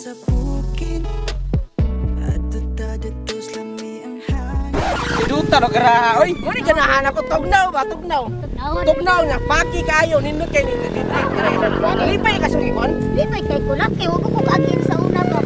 Sa bukid at dito sa lami ang hangin. Duta no gara. Oy, mo ni ganahan ako tugnaw ba tugnaw. Tugnaw na paki kayo nindot kay nindot. Lipay ka sa gikon. Lipay kay kulap kay wag ko kaagin sa una ba.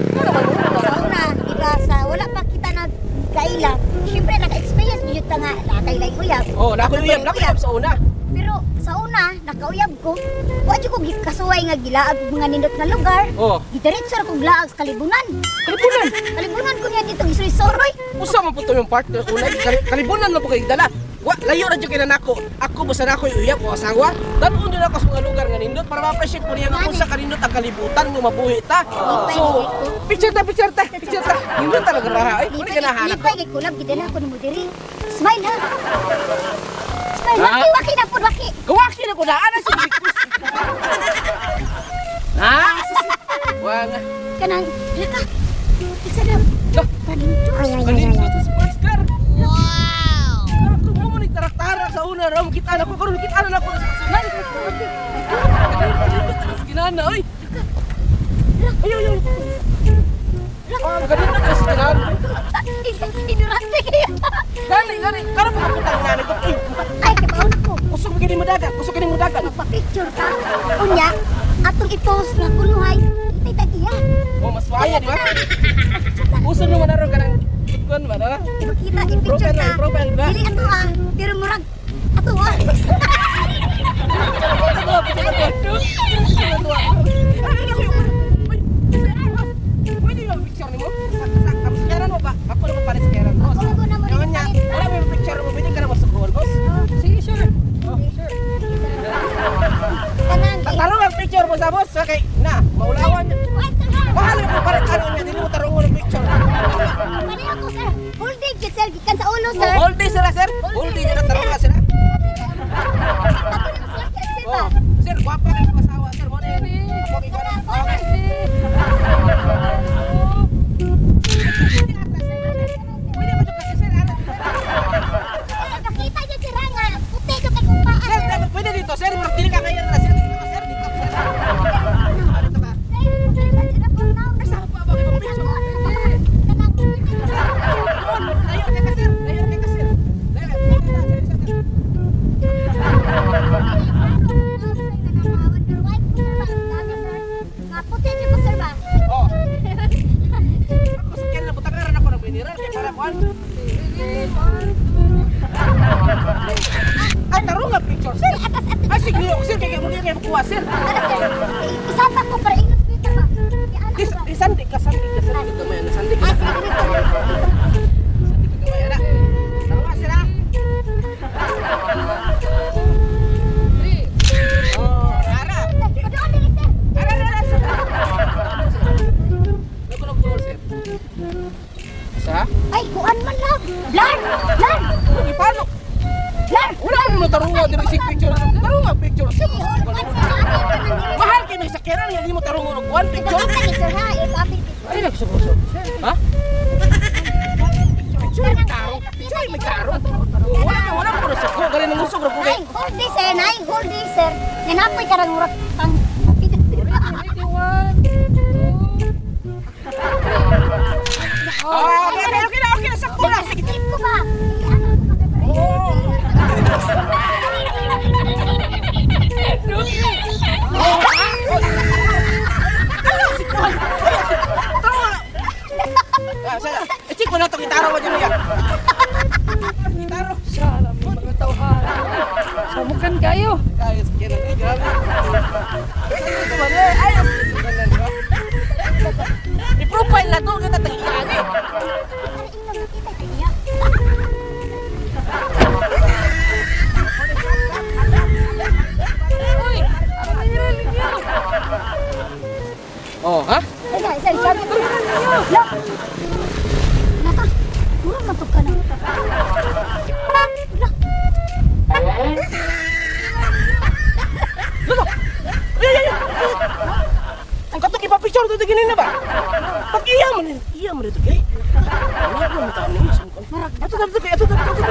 Sa una, di ba sa wala pa kita nagkaila. Syempre naka-experience gyud ta nga nakay lay uyab. Oh, nako uyab, nako uyab sa una. Pero sa una, nakauyab ko. Wa jud ko kasuway nga gilaag og mga nindot nga lugar. Oh, Gidiretso ra kog laag sa Kalibunan. Kalibunan. Kalibunan ko niya dito gisuy-soroy. Usa man po to yung partner una kalibunan man po kay dala. Wa layo ra jud kay nako. Ako basta nako uyab o asawa. Tan-on jud ako sa mga lugar nga nindot para ma-appreciate ko niya nga kung sa kanindot ang kalibutan nga mabuhi ta. So, picture ta, picture ta, picture ta. Nindot talaga ra. Ay, mo ni ganahan ako. Lipay kay kulab gidala ko nimo diri. Smile ha. Smile, Ah. waki waki na pud waki. Gawaki na ko na ana sa Ha? Wa nga. Kanang laka. Isa na. Lah, Kanindot. kanindot sa sports car. Wow! Ako mo ni tarak-tarak sa una raw kita na ko karon kita na ko sa sunan. Kanindot sa kinana oy. Ay ay ay. Ah, kanindot sa kinana. Ignorante kayo. Gani gani karon pa ko tang ko. Uy, Ay, kabaon ko. kusog gini mo dagat, kusog gini mo dagat. Magpa-picture ka. Unya, atong i-post nga kunuhay. Itay tagiya. Oh, mas waya di ba? Uso naman na ron kanang kuan ba na? Ipakita, i-picture Profile ka. ba? Profile ba? Dili ato ah. Pero murag, ato ah. Pwede ba picture nimo? Sa sakyanan mo ba? Ako na papalit sa sakyanan boss. Ako na mo rin Ngayon niya, palit. wala may picture mo, pwede ka na masukuan boss. Sige, sure. Oh, sure. Kanang, Tarong ang picture mo sa boss, okay. Na, maulawan niya. Wait, sir, ha? Mahal mo palit ano niya, dili mo tarong ang picture. Pareho ko, sir. Holding, yun, sir. Gikan sa ulo, sir. All day sila sir. All day sila tarong ka sila. Ako na mas laki, sir, ba? Oh, sir, gwapa kayo ng asawa sir. Mo na yun. Ako ikaw. Okay. Pwede ba ito kasi sir? Ano? Kasi nakita niya, sir, ha, nga. Puti ko kay kumpaan, Sir, sir. dapat pwede dito, sir. Murag dili ka kaya na, sir. Dito ka, sir. Dito ka, sir. Ano to ba? Sir, sir, sir, Ay, sa pa ba kayo picture? Doon, layo kay ka, sir. Layo kay ka, sir. Layo, sir, sir, sir, sir. Oh. Ako sa kanya butangaran ako ng mineral kay para kuan. Ay, tarong nga picture, sir. Ay, sige, sir, kay mo kay kuha, sir. Dis, sandi ka, sandi ka, sandi ka gamay, sandi ka. Sandi ka gamay, ana. Tarong nga, sir, ah. Three. Oh, ara. Ara, ara, ara, sir. Naku, naku, sir. Sa? Ay, kuan man lang. Lar! Lar! Ipano? Lar! Wala mo tarunga diri si picture. Tarunga picture. Sige, hold on, sir. Ate ka nang diri. Mahal kay may sakyanan nga di mo tarunga og one picture. Ipakita ni sir ha, ipapit. Ay nagsubuso. Ha? Picture may tarong. Picture may tarong. Wala ka wala ko sa ko gani nang usog ra ko kay. Nay, hold this sir, nay, hold this sir. Nanapoy ka rang urak pang kapit sir. Ready, one, two. Ah, okay okay okay na okay na sakto na. Sige. Trip ko ba? Ano ko Oh. Ayaw si Kuan. Ayaw si Tarunga. Ah, sa. Eh, ko na to gitara wa dyan niya. Gitaro. Sana may mga tawhan. Samukan kayo. Kaya sa kinan. Ay, grabe. Ito ba na? Ay, ang sugalan ba? I-profile na to, kita tag-iyan eh. Para ingnon nakita ka niya. Uy, ang mineral ninyo. Oh, ha? Ay, sir, sir, sir. Look. Naka, murag matug ka na. Look. Lolo! Ay, ay, ay! Ang katong ipapicture to ginin na ba? Pag iya mo ni, iya mo nito kay. Wala mo taon ni. Ato ato ato ato ato.